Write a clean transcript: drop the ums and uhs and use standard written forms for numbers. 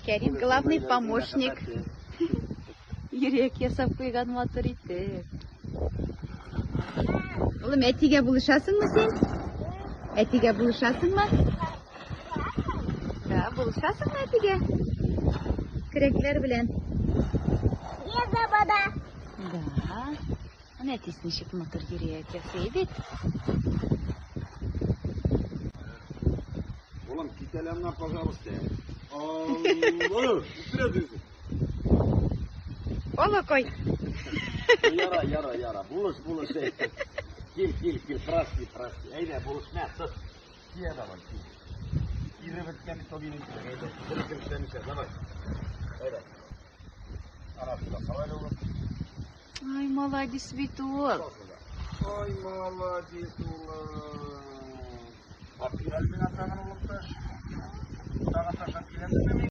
Кәрим главный помощник. Йөрәк ясап куйган матур итеп. Улым, әтигә булышасыңмы син? Әтигә булышасыңмы? Да, булышасыңмы әтигә? Көрәкләр белән. Вода. Да. Менә әтисе ничек матур йөрәк ясый бит. Улым, кит әле аннан, пожалуйста. Аллы, үтерә. Олыкой. Яра, яра, яра. Булыш, булыш. Кил, кил, кил, прости, прости. Әйдә, булыш, мә, тот. Кия давай, кил. Ире беткән бит минем. Әйдә, бер эшләмичә, давай. Әйдә. Ана шунда сал әле, улым. Ай, молодец бит ул. Ай, молодец, улым. Алып кил әле миңа тагын, улым, таш. Тагын таш алып киләсеңме?